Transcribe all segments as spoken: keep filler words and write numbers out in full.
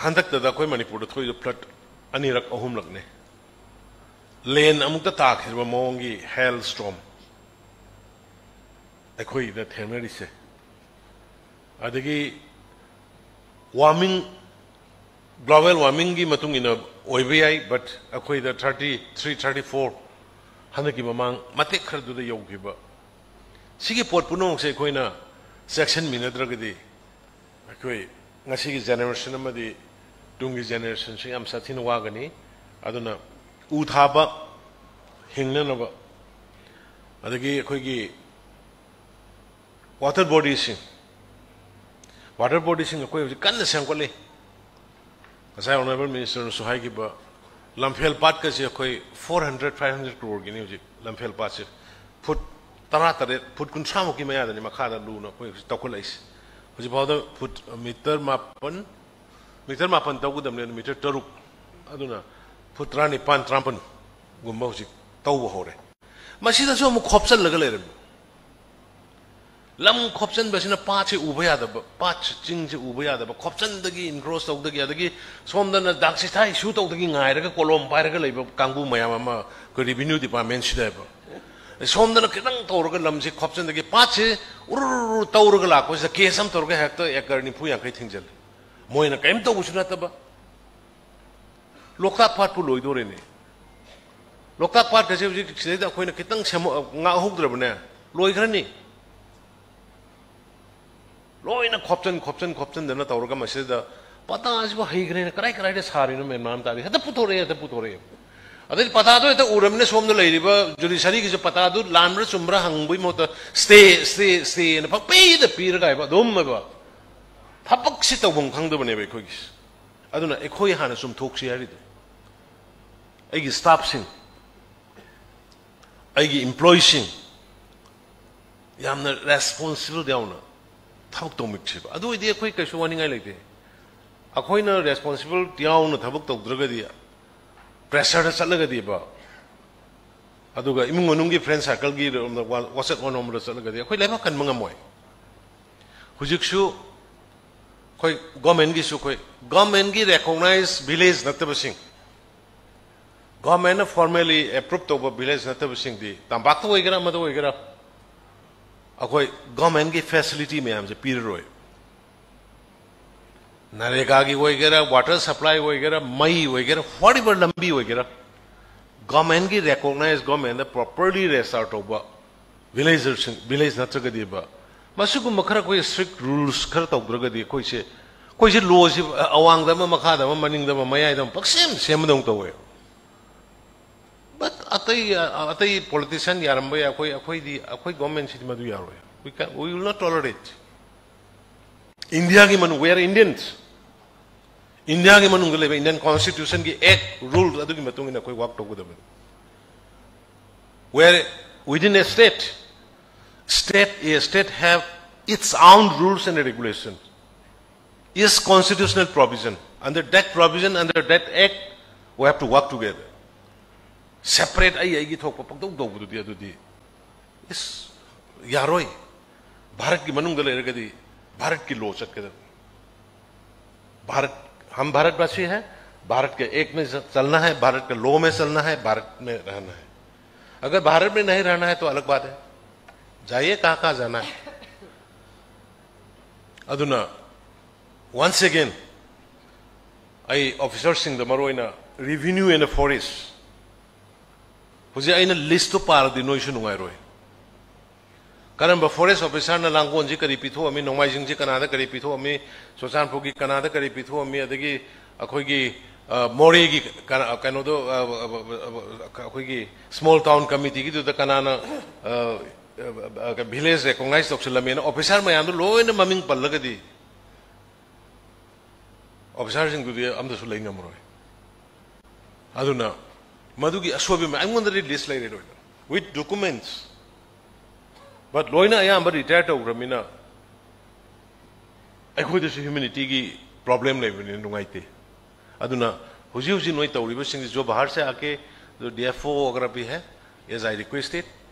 ꯍꯟꯗꯛꯇꯗ ꯑꯩꯈꯣꯏ ꯃꯅꯤꯄꯨꯔꯗ ꯊꯣꯛꯏꯕ flood ꯑꯅꯤꯔꯛ ꯑꯍꯨꯝꯂꯛꯅꯦ꯫ Land ꯑꯃꯨꯛꯇ ꯇꯥꯈꯤꯗ꯭ꯔꯕ ꯃꯑꯣꯡꯒꯤ hail storm ꯑꯩꯈꯣꯏꯗ ꯊꯦꯡꯅꯔꯤꯁꯦ꯫ ꯑꯗꯒꯤ warming, global warmingꯒꯤ ꯃꯇꯨꯡ ꯏꯟꯅ ꯑꯣꯏꯕ ꯌꯥꯏ, but ꯑꯩꯈꯣꯏꯗ thirty three, thirty four ꯍꯟꯗꯛꯀꯤ ꯃꯃꯥꯡ ꯃꯇꯦꯛ ꯈꯔꯗꯨꯗ ꯌꯧꯈꯤꯕ꯫ ꯁꯤꯒꯤ ꯄꯣꯠ ꯄꯨꯝꯅꯃꯛꯁꯦ ꯑꯩꯈꯣꯏꯅ ꯆꯦꯛꯁꯤꯟꯃꯤꯟꯅꯗ꯭ꯔꯒꯗꯤ ꯑꯩꯈꯣꯏ ꯉꯁꯤꯒꯤ generation ꯑꯃꯗꯤ ꯇꯨꯡꯒꯤ generationꯁꯦ ꯌꯥꯝ ꯁꯥꯊꯤꯅ ꯋꯥꯒꯅꯤ꯫ ꯑꯗꯨꯅ ꯎ ꯊꯥꯕ, ꯍꯤꯡꯅꯅꯕ, ꯑꯗꯒꯤ ꯑꯩꯈꯣꯏꯒꯤ water bodyꯁꯤꯡ, water bodyꯁꯤꯡ ꯑꯩꯈꯣꯏ ꯍꯧꯖꯤꯛ ꯀꯟꯅ ꯁꯦꯝꯒꯠꯂꯤ꯫ ꯉꯁꯥꯏ Honourable Ministerꯅꯁꯨ ꯍꯥꯏꯈꯤꯕ, ꯂꯝꯐꯦꯜ ꯄꯥꯠꯀꯁꯦ ꯑꯩꯈꯣꯏ four hundred, five hundred crore Guinea ꯍꯧꯖꯤꯛ ꯂꯝꯐꯦꯜ ꯄꯥꯠꯁꯦ꯫ Foot ꯇꯔꯥꯇꯔꯦꯠ, foot ꯀꯨꯟꯊ꯭ꯔꯥꯃꯨꯛꯀꯤ ꯃꯌꯥꯗꯅꯤ ꯃꯈꯥꯗ ꯂꯨꯅ ꯑꯩꯈꯣꯏ ꯍꯧꯖꯤꯛ ꯇꯧꯈꯠꯂꯛꯏꯁꯦ꯫ ꯍꯧꯖꯤꯛꯐꯥꯎꯗ foot meter ꯃꯥꯄꯟ, meter ꯃꯥꯄꯟ ꯇꯧꯒꯗꯕꯅꯦ, ꯑꯗꯨ meter ꯇꯔꯨꯛ, ꯑꯗꯨꯅ foot ꯇꯔꯥꯅꯤꯄꯥꯟ, ꯇꯔꯥꯃꯥꯄꯟꯒꯨꯝꯕ ꯍꯧꯖꯤꯛ ꯇꯧꯕ ꯍꯧꯔꯦ꯫ ꯃꯁꯤꯗꯁꯨ ꯑꯃꯨꯛ ꯈꯣꯞꯆꯜꯂꯒ ꯂꯩꯔꯝꯃꯤ꯫ ꯂꯝ ꯈꯣꯞꯆꯟꯕꯁꯤꯅ ꯄꯥꯠꯁꯦ ꯎꯕ ꯌꯥꯗꯕ, ꯄꯥꯠ ꯆꯤꯡꯁꯦ ꯎꯕ ꯌꯥꯗꯕ, ꯈꯣꯞꯆꯟꯗꯒꯤ encroach ꯇꯧꯗꯒꯤ, ꯑꯗꯒꯤ ꯁꯣꯝꯗꯅ ꯗꯥꯛꯁꯤꯊꯥ issue ꯇꯧꯗꯒꯤ ꯉꯥꯏꯔꯒ ꯀꯣꯂꯣꯝ ꯄꯥꯏꯔꯒ ꯂꯩꯕ ꯀꯥꯡꯕꯨ ꯃꯌꯥꯝ ꯑꯃ ꯑꯩꯈꯣꯏ revenue departmentꯁꯤꯗ ꯍꯥꯏꯕ꯫ ꯁꯣꯝꯗꯅ ꯈꯤꯇꯪ ꯇꯧꯔꯒ ꯂꯝꯁꯦ ꯈꯣꯞꯆꯟꯗꯒꯤ ꯄꯥꯠꯁꯦ ꯎꯔꯨꯔꯨ ꯇꯧꯔꯒ ꯂꯥꯛꯄꯁꯤꯗ case ꯑꯃ ꯇꯧꯔꯒ ꯍꯦꯛꯇ acre ꯅꯤꯐꯨ ꯌꯥꯡꯈꯩ ꯊꯤꯡꯖꯤꯜꯂꯤ꯫ ꯃꯣꯏꯅ ꯀꯔꯤꯝ ꯇꯧꯕꯁꯨ ꯅꯠꯇꯕ꯫ ꯂꯣꯛꯇꯥꯛ ꯄꯥꯠꯄꯨ ꯂꯣꯏꯗꯣꯔꯦꯅꯦ꯫ ꯂꯣꯛꯇꯥꯛ ꯄꯥꯠꯀꯁꯦ ꯍꯧꯖꯤꯛ ꯁꯤꯗꯩꯗ ꯑꯩꯈꯣꯏꯅ ꯈꯤꯇꯪ ꯁꯦꯝꯃ-, ꯉꯥꯛꯍꯧꯗ꯭ꯔꯕꯅꯦ, ꯂꯣꯏꯈ꯭ꯔꯅꯤ꯫ ꯂꯣꯏꯅ ꯈꯣꯞꯆꯟ, ꯈꯣꯞꯆꯟ, ꯈꯣꯞꯆꯟꯗꯅ ꯇꯧꯔꯒ ꯃꯁꯤꯗ ꯄꯇꯥꯁꯤꯕꯨ ꯍꯩꯈ꯭ꯔꯦꯅ ꯀꯔꯥꯏ ꯀꯔꯥꯏꯗ ꯁꯥꯔꯤꯅꯣ ꯃꯦꯟ ꯃꯥꯟ ꯇꯥꯗꯦ꯫ ꯍꯦꯛꯇ ꯄꯨꯊꯣꯔꯛꯑꯦ, ꯍꯦꯛꯇ ꯄꯨꯊꯣꯔꯛꯑꯦ꯫ ꯑꯗꯩ ꯄꯇꯥꯗꯣ ꯍꯦꯛꯇ ꯎꯔꯃꯤꯅ ꯁꯣꯝꯗ ꯂꯩꯔꯤꯕ judiciaryꯒꯤꯁꯨ ꯄꯇꯥꯗꯨ ꯂꯥꯟꯕ꯭ꯔꯥ ꯆꯨꯝꯕ꯭ꯔꯥ ꯍꯪꯕꯒꯤ ꯃꯍꯨꯠꯇ stay, stay, stayꯅ ꯄꯪꯄꯤꯗ ꯄꯤꯔꯒ ꯍꯥꯏꯕ ꯑꯗꯨꯝ ꯍꯥꯏꯕ꯫ ꯊꯕꯛꯁꯤ ꯇꯧꯐꯝ ꯈꯪꯗꯕꯅꯦꯕ ꯑꯩꯈꯣꯏꯒꯤꯁꯦ꯫ ꯑꯗꯨꯅ ꯑꯩꯈꯣꯏ ꯍꯥꯟꯅ ꯆꯨꯝꯊꯣꯛꯁꯤ ꯍꯥꯏꯔꯤꯗꯣ꯫ ꯑꯩꯒꯤ staffꯁꯤꯡ, ꯑꯩꯒꯤ employeeꯁꯤꯡ ꯌꯥꯝꯅ responsible ꯌꯥꯎꯅ ꯊꯕꯛ ꯇꯧꯃꯤꯟꯅꯁꯦꯕ꯫ ꯑꯗꯨ ꯑꯣꯏꯗꯤ ꯑꯩꯈꯣꯏ ꯀꯩꯁꯨ ꯋꯥꯅꯤꯡꯉꯥꯏ ꯂꯩꯇꯦ꯫ ꯑꯩꯈꯣꯏꯅ responsible ꯌꯥꯎꯅ ꯊꯕꯛ ꯇꯧꯗ꯭ꯔꯒꯗꯤ, pressureꯗ ꯆꯠꯂꯒꯗꯤꯕ, ꯑꯗꯨꯒ ꯏꯃꯨꯡ ꯃꯅꯨꯡꯒꯤ friend circleꯒꯤ ꯔꯣꯝꯗ ꯋꯥ-, ꯋꯥꯆꯦꯠ ꯋꯥꯅꯣꯝꯕꯗ ꯆꯠꯂꯒꯗꯤ ꯑꯩꯈꯣꯏ ꯂꯩꯕꯥꯛ ꯀꯟꯕ ꯉꯝꯃꯣꯏ꯫ ꯍꯧꯖꯤꯛꯁꯨ ꯑꯩꯈꯣꯏ ꯒꯣꯔꯃꯦꯟꯒꯤꯁꯨ ꯑꯩꯈꯣꯏ ꯒꯣꯔꯃꯦꯟꯒꯤ ꯔꯦꯀꯣꯛꯅꯥꯏꯖ ꯚꯤꯂꯦꯖ ꯅꯠꯇꯕꯁꯤꯡ, ꯒꯣꯔꯃꯦꯟꯅ ꯐꯣꯔꯃꯦꯂꯤ ꯑꯦꯄ꯭ꯔꯨꯞ ꯇꯧꯕ ꯚꯤꯂꯦꯖ ꯅꯠꯇꯕꯁꯤꯡꯗꯤ, ꯇꯝꯄꯥꯛꯇ ꯑꯣꯏꯒꯦꯔꯥ ꯑꯃꯗ ꯑꯣꯏꯒꯦꯔꯥ, ꯑꯩꯈꯣꯏ ꯒꯣꯔꯃꯦꯟꯒꯤ ꯐꯦꯁꯤꯂꯤꯇꯤ ꯃꯌꯥꯝꯁꯦ ꯄꯤꯔꯔꯣꯏ꯫ ꯅꯔꯦꯒꯥꯒꯤ ꯑꯣꯏꯒꯦꯔꯥ, ꯋꯥꯇꯔ ꯁꯄ꯭ꯂꯥꯏ ꯑꯣꯏꯒꯦꯔꯥ, ꯃꯩ ꯑꯣꯏꯒꯦꯔꯥ, ꯋꯥꯠ ꯑꯦꯚꯔ, ꯂꯝꯕꯤ ꯑꯣꯏꯒꯦꯔꯥ, ꯒꯣꯔꯃꯦꯟꯒꯤ ꯔꯦꯀꯣꯛꯅꯥꯏꯖ, ꯒꯣꯔꯃꯦꯟꯗ ꯄ꯭ꯔꯣꯄꯔꯂꯤ ꯔꯦꯖꯤꯁꯇꯔ ꯇꯧꯕ ꯚꯤꯂꯦꯖꯔꯁꯤꯡ, ꯚꯤꯂꯦꯖ ꯅꯠꯇ꯭ꯔꯒꯗꯤꯕ, ꯃꯁꯤꯒꯨꯝꯕ ꯈꯔ ꯑꯩꯈꯣꯏ ꯁ꯭ꯇ꯭ꯔꯤꯛ ꯔꯨꯜꯁ ꯈꯔ ꯇꯧꯗ꯭ꯔꯒꯗꯤ ꯑꯩꯈꯣꯏꯁꯦ, ꯑꯩꯈꯣꯏꯁꯦ ꯂꯣꯁꯤ ꯑꯋꯥꯡꯗ ꯑꯃ, ꯃꯈꯥꯗ ꯑꯃ, ꯃꯅꯤꯡꯗ ꯑꯃ, ꯃꯌꯥꯏꯗ ꯑꯃ ꯄꯛꯁꯦꯝ ꯁꯦꯝꯕꯗꯧꯅ ꯇꯧꯋꯦ꯫ ꯕꯠ ꯑꯇꯩ, ꯑꯇꯩ ꯄꯣꯂꯤꯇꯤꯁꯤꯌꯥꯟ ꯌꯥꯔꯝꯕ ꯌꯥꯏ, ꯑꯩꯈꯣꯏ, ꯑꯩꯈꯣꯏꯗꯤ, ꯑꯩꯈꯣꯏ ꯒꯣꯔꯃꯦꯟꯁꯤꯗꯤ ꯃꯗꯨ ꯌꯥꯔꯣꯏ꯫ We can, we will not tolerate. ꯏꯟꯗꯤꯌꯥꯒꯤ ꯃꯅꯨꯡ, we are Indians. ꯏꯟꯗꯤꯌꯥꯒꯤ ꯃꯅꯨꯡꯗ ꯂꯩꯕ ꯏꯟꯗꯤꯌꯟ ꯀꯣꯟꯁꯇꯤꯇ꯭ꯌꯨꯁꯟꯒꯤ ꯑꯦꯛ ꯔꯨꯜ ꯑꯗꯨꯒꯤ ꯃꯇꯨꯡ ꯏꯟꯅ ꯑꯩꯈꯣꯏ ꯋꯥꯛ ꯇꯧꯒꯗꯕꯅꯤ꯫ Where within a state, state, a state have its own rules and regulations. Is constitutional provision. Under that provision, under that act, we have to work together. Separate ꯑꯩ ꯑꯩꯒꯤ ꯊꯣꯛꯄ ꯄꯪꯇꯧ ꯇꯧꯕꯗꯨꯗꯤ ꯑꯗꯨꯗꯤ ꯏꯁ ꯌꯥꯔꯣꯏ꯫ ꯚꯥꯔꯠꯀꯤ ꯃꯅꯨꯡꯗ ꯂꯩꯔꯒꯗꯤ ꯚꯥꯔꯠꯀꯤ ꯂꯣ ꯆꯠꯀꯗꯕꯅꯤ꯫ भारत, हम भारतवासी हैं, भारत के एक में चलना है, भारत के लॉ में चलना है, भारत में रहना है। अगर भारत में नहीं रहना है तो अलग बात है, जाइए कहाँ कहाँ जाना है। ꯑꯗꯨꯅ once again ꯑꯩ ꯑꯣꯐꯤꯁꯔꯁꯤꯡꯗ, ꯃꯔꯨꯑꯣꯏꯅ revenue and forest, ꯍꯧꯖꯤꯛ ꯑꯩꯅ ꯂꯤꯁꯇꯣ ꯄꯥꯔꯗꯤ ꯅꯣꯏꯁꯨ ꯅꯨꯡꯉꯥꯏꯔꯣꯏ꯫ ꯀꯔꯝꯕ ꯐꯣꯔꯦꯁ ꯑꯣꯐꯤꯁꯥꯔꯅ ꯂꯥꯡꯒꯣꯜꯁꯤ ꯀꯔꯤ ꯄꯤꯊꯣꯛꯑꯝꯃꯤ, ꯅꯣꯡꯃꯥꯏꯖꯤꯡꯁꯤ ꯀꯅꯥꯗ ꯀꯔꯤ ꯄꯤꯊꯣꯛꯑꯝꯃꯤ, ꯆꯨꯔꯆꯥꯟꯄꯨꯔꯒꯤ ꯀꯅꯥꯗ ꯀꯔꯤ ꯄꯤꯊꯣꯛꯑꯝꯃꯤ, ꯑꯗꯒꯤ ꯑꯩꯈꯣꯏꯒꯤ, ꯑ, ꯃꯣꯔꯦꯒꯤ ꯀꯅꯥ-, ꯀꯩꯅꯣꯗꯣ, ꯑ, ꯑ, ꯑ, ꯑ, ꯑ, ꯑꯩꯈꯣꯏꯒꯤ ꯁ꯭ꯃꯣꯜ ꯇꯥꯎꯟ ꯀꯃꯤꯇꯤꯒꯤꯗꯨꯗ ꯀꯅꯥꯅ, ꯑ, ꯑ, ꯑ, ꯚꯤꯂꯦꯖ ꯔꯦꯀꯣꯛꯅꯥꯏꯖ ꯇꯧꯁꯤꯜꯂꯝꯃꯦꯅ ꯑꯣꯐꯤꯁꯥꯔ ꯃꯌꯥꯝꯗꯣ ꯂꯣꯏꯅ ꯃꯃꯤꯡ ꯄꯜꯂꯒꯗꯤ ꯑꯣꯐꯤꯁꯥꯔꯁꯤꯡꯗꯨꯗꯤ ꯑꯝꯇꯁꯨ ꯂꯩ ꯉꯝꯃꯔꯣꯏ꯫ ꯑꯗꯨꯅ ꯃꯗꯨꯒꯤ ꯑꯁꯣꯏꯕ ꯃꯌꯥꯝ ꯑꯩꯉꯣꯟꯗꯗꯤ ꯂꯤꯁ ꯂꯩꯔꯦ ꯂꯣꯏꯅ, with documents. But ꯂꯣꯏꯅ ꯑꯌꯥꯝꯕ ꯔꯤꯇꯥꯌꯔ ꯇꯧꯈ꯭ꯔꯕꯅꯤꯅ ꯑꯩꯈꯣꯏꯗꯁꯨ ꯍ꯭ꯌꯨꯃꯤꯅꯤꯇꯤꯒꯤ ꯄ꯭ꯔꯣꯕ꯭ꯂꯦꯝ ꯂꯩꯕꯅꯤꯅ ꯅꯨꯡꯉꯥꯏꯇꯦ꯫ ꯑꯗꯨꯅ ꯍꯧꯖꯤꯛ ꯍꯧꯖꯤꯛ ꯅꯣꯏ ꯇꯧꯔꯤꯕꯁꯤꯡꯁꯤ, जो बाहर से आके जो डीएफओ वगैरह भी है, as I requested,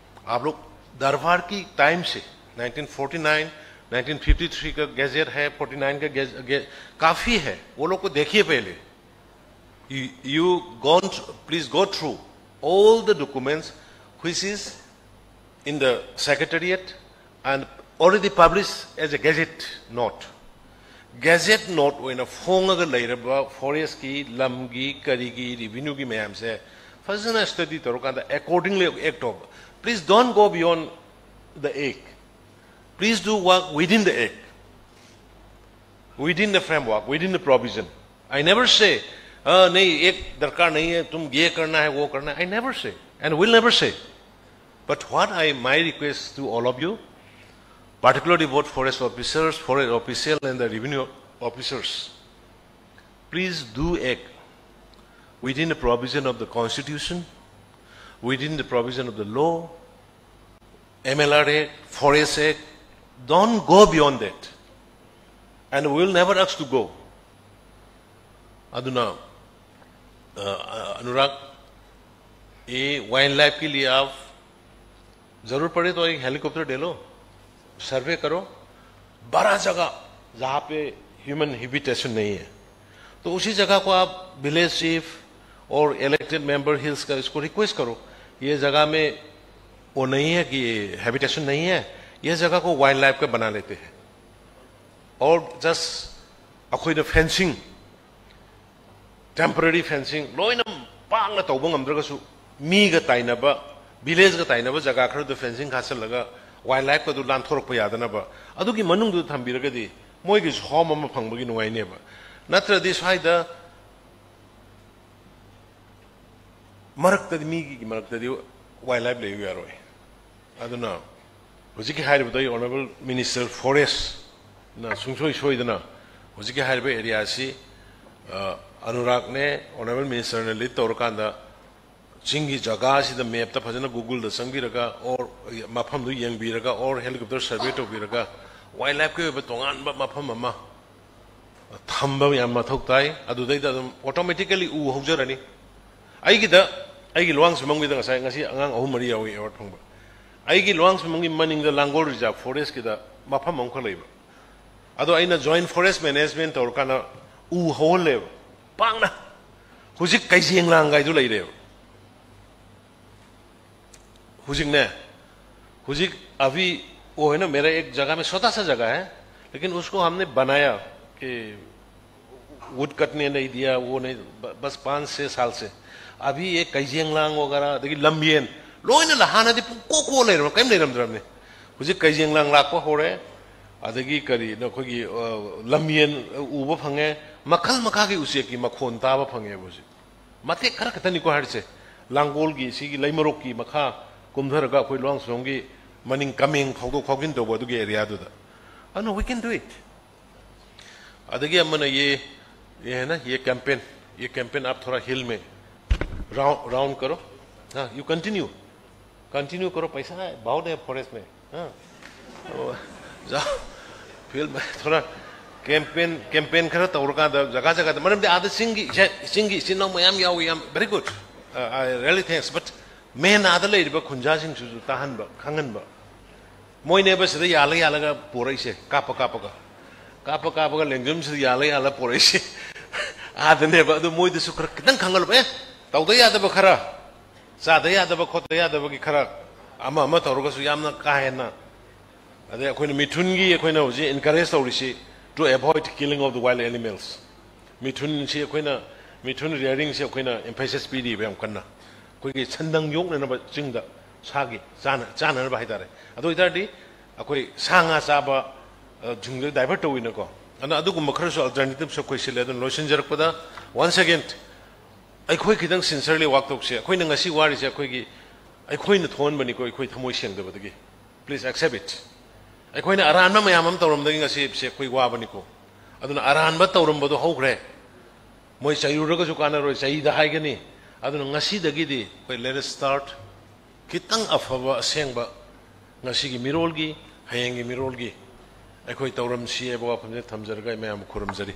आप लोग दरबार की टाइम से, nineteen forty nine nineteen fifty three का गैजेट है, फोर्टी नाइन का गैज-, गे-, काफ़ी है, वो लोग को देखिए पहले। You, you gone, please go through all the documents which is in the secretariat and already published as a gazette note. Gazette note ꯑꯣꯏꯅ ꯐꯣꯡꯉꯒ ꯂꯩꯔꯕ ꯐꯣꯔꯦꯁꯀꯤ, ꯂꯝꯒꯤ, ꯀꯔꯤꯒꯤ, ꯔꯤꯚꯤꯅ꯭ꯌꯨꯒꯤ ꯃꯌꯥꯝꯁꯦ ꯐꯖꯅ ꯁ꯭ꯇꯗꯤ ꯇꯧꯔꯀꯥꯟꯗ accordingly act ꯇꯧꯕ꯫ Please don't go beyond the act. Please do work within the act, within the framework, within the provision. I never say, "नहीं, act दरकार नहीं है, तुम ये करना है, वो करना है." I never say and will never say. But what I, my request to all of you, particularly both forest officers, forest official and the revenue officers, please do act within the provision of the constitution, within the provision of the law, M L R Act, Forest Act. Don't go beyond that. And we will never ask to go. अधुना, अ, अनुराग, ये wild life के लिए आप ज़रूर पड़े तो एक helicopter ले लो, सर्वे करो, बड़ा जगह जहाँ पे ह्यूमन हैबिटेशन नहीं है, तो उसी जगह को आप विलेज चीफ और इलेक्टेड मेंबर हिल्स का इसको रिक्वेस्ट करो, ये जगह में वो नहीं है कि हैबिटेशन नहीं है, ये जगह को वाइल्ड लाइफ का बना लेते हैं। और जस्ट ꯑꯩꯈꯣꯏꯅ ꯐꯦꯟꯁꯤꯡ, ꯇꯦꯝꯄꯔꯦꯔꯤ ꯐꯦꯟꯁꯤꯡ ꯂꯣꯏꯅ ꯄꯥꯛꯅ ꯇꯧꯕ ꯉꯝꯗ꯭ꯔꯒꯁꯨ, ꯃꯤꯒ ꯇꯥꯏꯅꯕ, ꯚꯤꯂꯦꯖꯀ ꯇꯥꯏꯅꯕ ꯖꯒꯥ ꯈꯔꯗ ꯐꯦꯟꯁꯤꯡ ꯈꯥꯁꯜꯂꯒ ꯋꯥꯏꯜ ꯂꯥꯏꯐꯀꯗꯨ ꯂꯥꯟꯊꯣꯔꯛꯄ ꯌꯥꯗꯅꯕ ꯑꯗꯨꯒꯤ ꯃꯅꯨꯡꯗꯨꯗ ꯊꯝꯕꯤꯔꯒꯗꯤ ꯃꯣꯏꯒꯤꯁꯨ ꯍꯣꯝ ꯑꯃ ꯐꯪꯕꯒꯤ ꯅꯨꯡꯉꯥꯏꯅꯦꯕ꯫ ꯅꯠꯇ꯭ꯔꯗꯤ ꯁ꯭ꯋꯥꯏꯗ ꯃꯔꯛꯇꯗꯤ, ꯃꯤꯒꯤ ꯃꯔꯛꯇꯗꯤ ꯋꯥꯏꯜ ꯂꯥꯏꯐ ꯂꯩꯕ ꯌꯥꯔꯣꯏ꯫ ꯑꯗꯨꯅ ꯍꯧꯖꯤꯛꯀꯤ ꯍꯥꯏꯔꯤꯕꯗꯣ ꯑꯩ ꯑꯣꯅꯔꯦꯕꯜ ꯃꯤꯅꯤꯁꯇꯔ ꯐꯣꯔꯦꯁꯅ ꯁꯨꯡꯁꯣꯏ ꯁꯣꯏꯗꯅ ꯍꯧꯖꯤꯛꯀꯤ ꯍꯥꯏꯔꯤꯕ ꯑꯦꯔꯤꯌꯥꯁꯤ, ꯑ, ꯑꯅꯨꯔꯥꯒꯅꯦ ꯑꯣꯅꯔꯦꯕꯜ ꯃꯤꯅꯤꯁꯇꯔꯅ ꯂꯤꯗ ꯇꯧꯔꯀꯥꯟꯗ ꯆꯤꯡꯒꯤ ꯖꯒꯥꯁꯤꯗ ꯃꯦꯞꯇ ꯐꯖꯅ ꯒꯨꯒꯜꯗ ꯆꯪꯕꯤꯔꯒ ꯑꯣꯔ ꯃꯐꯝꯗꯨ ꯌꯦꯡꯕꯤꯔꯒ ꯑꯣꯔ ꯍꯦꯂꯤꯀꯣꯞꯇꯔ ꯁꯔꯚꯦ ꯇꯧꯕꯤꯔꯒ ꯋꯥꯏꯜ ꯂꯥꯏꯐꯀꯤ ꯑꯣꯏꯕ ꯇꯣꯉꯥꯟꯕ ꯃꯐꯝ ꯑꯃ ꯊꯝꯕ ꯌꯥꯝ ꯃꯊꯧ ꯇꯥꯏ꯫ ꯑꯗꯨꯗꯩꯗ ꯑꯗꯨꯝ ꯑꯣꯇꯣꯃꯦꯇꯤꯀꯦꯂꯤ ꯎ ꯍꯧꯖꯔꯅꯤ꯫ ꯑꯩꯒꯤꯗ, ꯑꯩꯒꯤ ꯂꯨꯋꯥꯡꯁꯤꯃꯪꯒꯤꯗ ꯉꯁꯥꯏ, ꯉꯁꯤ ꯑꯉꯥꯡ ꯑꯍꯨꯝ ꯃꯔꯤ ꯌꯥꯎꯏ ꯑꯦꯋꯥꯔꯗ ꯐꯪꯕ꯫ ꯑꯩꯒꯤ ꯂꯨꯋꯥꯡꯁꯤꯃꯪꯒꯤ ꯃꯅꯤꯡꯗ ꯂꯥꯡꯒꯣꯜ ꯔꯤꯖꯥꯔꯚ ꯐꯣꯔꯦꯁꯀꯤꯗ ꯃꯐꯝ ꯑꯃꯈꯛ ꯂꯩꯕ꯫ ꯑꯗꯣ ꯑꯩꯅ Joint Forest Management ꯇꯧꯔꯀꯥꯟꯗ ꯎ ꯍꯧꯍꯜꯂꯦꯕ ꯄꯥꯛꯅ꯫ ꯍꯧꯖꯤꯛ ꯀꯩꯖꯦꯡꯂꯥꯡ ꯀꯥꯏꯗꯨ ꯂꯩꯔꯦꯕ꯫ ꯍꯧꯖꯤꯛꯅꯦ, ꯍꯧꯖꯤꯛ अभी वो है ना, मेरा एक जगह में छोटा सा जगह है, लेकिन उसको हमने बनाया कि वुड कटने नहीं दिया, वो नहीं, ब-, बस पाँच छः साल से। अभी ये ꯀꯩꯖꯦꯡꯂꯥꯡ वगैरह, ꯑꯗꯒꯤ ꯂꯝꯌꯦꯟ, ꯂꯣꯏꯅ ꯂ-, ꯍꯥꯟꯅꯗꯤ ꯄꯨꯡꯀꯣꯛ ꯀꯣꯛ ꯂꯩꯔꯝ, ꯀꯔꯤꯝ ꯂꯩꯔꯝꯗ꯭ꯔꯕꯅꯤ꯫ ꯍꯧꯖꯤꯛ ꯀꯩꯖꯦꯡꯂꯥꯡ ꯂꯥꯛꯄ ꯍꯧꯔꯦ, ꯑꯗꯒꯤ ꯀꯔꯤ, ꯑꯩꯈꯣꯏꯒꯤ, ꯑ, ꯂꯝꯌꯦꯟ ꯎꯕ ꯐꯪꯉꯦ, ꯃꯈꯜ ꯃꯈꯥꯒꯤ ꯎꯆꯦꯛꯀꯤ ꯃꯈꯣꯟ ꯇꯥꯕ ꯐꯪꯉꯦꯕ ꯍꯧꯖꯤꯛ꯫ ꯃꯇꯦꯛ ꯈꯔ ꯈꯛꯇꯅꯤꯀꯣ ꯍꯥꯏꯔꯤꯁꯦ꯫ ꯂꯥꯡꯒꯣꯜꯒꯤ ꯁꯤꯒꯤ ꯂꯩꯃꯔꯣꯛꯀꯤ ꯃꯈꯥ ꯀꯨꯝꯊꯔꯒ ꯑꯩꯈꯣꯏ ꯂꯨꯋꯥꯡꯁꯣꯝꯒꯤ ꯃꯅꯤꯡ ꯀꯃꯦꯡ ꯐꯥꯎꯗꯣꯛ ꯐꯥꯎꯖꯤꯟ ꯇꯧꯕ ꯑꯗꯨꯒꯤ ꯑꯦꯔꯤꯌꯥꯗꯨꯗ꯫ ꯑꯗꯨꯅ we can do it. ꯑꯗꯒꯤ ꯑꯃꯅ ये, ये है ना, ये कैंपेन, ये कैंपेन आप थोड़ा हिल में राउंड, राउंड करो। हाँ, you continue, कंटिन्यू करो, पैसा है बहुत है फॉरेस्ट में। हाँ, तो जाओ, फील्ड में थोड़ा कैंपेन, कैंपेन ꯈꯔ ꯇꯧꯔꯀꯥꯟꯗ ꯖꯒꯥ ꯖꯒꯥꯗ, ꯃꯔꯝꯗꯤ ꯑꯥꯗ ꯆꯤꯡꯒꯤ, ꯆꯤꯡꯒꯤ ꯏꯆꯤꯟ ꯏꯅꯥꯎ ꯃꯌꯥꯝ ꯌꯥꯎꯏ, ꯌꯥꯝ very good, I really thanks, but ꯃꯦꯟ ꯑꯥꯗ ꯂꯩꯔꯤꯕ ꯈꯨꯟꯖꯥꯁꯤꯡꯁꯤꯁꯨ ꯇꯥꯍꯟꯕ, ꯈꯪꯍꯟꯕ꯫ ꯃꯣꯏꯅꯦꯕ ꯁꯤꯗ ꯌꯥꯜꯂ ꯌꯥꯜꯂꯒ ꯄꯣꯔꯛꯏꯁꯦ, ꯀꯥꯞꯄ ꯀꯥꯞꯄꯒ, ꯀꯥꯞꯄ ꯀꯥꯞꯄꯒ ꯂꯦꯡꯖꯨꯝꯁꯤꯗ ꯌꯥꯜꯂ ꯌꯥꯜꯂ ꯄꯣꯔꯛꯏꯁꯦ꯫ ꯑꯥꯗꯅꯦꯕ꯫ ꯑꯗꯨ ꯃꯣꯏꯗꯁꯨ ꯈꯔ ꯈꯤꯇꯪ ꯈꯪꯍꯜꯂꯨꯕ, ꯑꯦ, ꯇꯧꯗ ꯌꯥꯗꯕ ꯈꯔ, ꯆꯥꯗ ꯌꯥꯗꯕ ꯈꯣꯠꯇ ꯌꯥꯗꯕꯒꯤ ꯈꯔ, ꯑꯃ ꯑꯃ ꯇꯧꯔꯒꯁꯨ ꯌꯥꯝꯅ ꯀꯥ ꯍꯦꯟꯅ꯫ ꯑꯗꯩ ꯑꯩꯈꯣꯏꯅ ꯃꯤꯊꯨꯟꯒꯤ ꯑꯩꯈꯣꯏꯅ ꯍꯧꯖꯤꯛ encourage ꯇꯧꯔꯤꯁꯤ to avoid killing of the wild animals꯫ ꯃꯤꯊꯨꯟꯁꯤ ꯑꯩꯈꯣꯏꯅ, ꯃꯤꯊꯨꯟ rearingꯁꯤ ꯑꯩꯈꯣꯏꯅ emphasis ꯄꯤꯔꯤꯕ ꯌꯥꯝ ꯀꯟꯅ꯫ ꯑꯩꯈꯣꯏꯒꯤ ꯁꯟꯗꯪ ꯌꯣꯛꯅꯅꯕ ꯆꯤꯡꯗ ꯁꯥꯒꯤ ꯆꯥꯅ-, ꯆꯥꯅꯅꯕ ꯍꯥꯏꯇꯥꯔꯦ꯫ ꯑꯗꯨ ꯑꯣꯏꯇꯥꯔꯗꯤ ꯑꯩꯈꯣꯏ ꯁꯥ ꯉꯥ ꯆꯥꯕ, ꯑ, ꯁꯤꯡꯗ divert ꯇꯧꯋꯤꯅꯀꯣ꯫ ꯑꯗꯨꯅ ꯑꯗꯨꯒꯨꯝꯕ ꯈꯔꯁꯨ alternativeꯁꯨ ꯑꯩꯈꯣꯏ ꯁꯤꯜꯂꯦ꯫ ꯑꯗꯨꯅ ꯂꯣꯏꯁꯤꯟꯖꯔꯛꯄꯗ, once again, ꯑꯩꯈꯣꯏ ꯈꯤꯇꯪ sincerely work ꯇꯧꯁꯦ꯫ ꯑꯩꯈꯣꯏꯅ ꯉꯁꯤ ꯋꯥꯔꯤꯁꯦ ꯑꯩꯈꯣꯏꯒꯤ, ꯑꯩꯈꯣꯏꯅ ꯊꯣꯛꯍꯟꯕꯅꯤꯀꯣ, ꯑꯩꯈꯣꯏ ꯊꯃꯣꯏ ꯁꯦꯡꯗꯕꯗꯒꯤ꯫ Please accept it. ꯑꯩꯈꯣꯏꯅ ꯑꯔꯥꯟꯕ ꯃꯌꯥꯝ ꯑꯃ ꯇꯧꯔꯝꯕꯗꯒꯤ ꯉꯁꯤꯁꯦ ꯑꯩꯈꯣꯏ ꯋꯥꯕꯅꯤꯀꯣ꯫ ꯑꯗꯨꯅ ꯑꯔꯥꯟꯕ ꯇꯧꯔꯝꯕꯗꯣ ꯍꯧꯈ꯭ꯔꯦ꯫ ꯃꯣꯏ ꯆꯩꯔꯨꯔꯒꯁꯨ ꯀꯥꯟꯅꯔꯣꯏ, ꯆꯩꯗ ꯍꯥꯏꯒꯅꯤ꯫ ꯑꯗꯨꯅ ꯉꯁꯤꯗꯒꯤꯗꯤ ꯑꯩꯈꯣꯏ let us start, ꯈꯤꯇꯪ ꯑꯐꯕ ꯑꯁꯦꯡꯕ ꯉꯁꯤꯒꯤ ꯃꯤꯔꯣꯜꯒꯤ, ꯍꯌꯦꯡꯒꯤ ꯃꯤꯔꯣꯜꯒꯤ ꯑꯩꯈꯣꯏ ꯇꯧꯔꯝꯁꯤ ꯍꯥꯏꯕ ꯋꯥꯐꯝꯁꯦ ꯊꯝꯖꯔꯒ ꯑꯩ ꯃꯌꯥꯝꯕꯨ ꯈꯨꯔꯨꯝꯖꯔꯤ꯫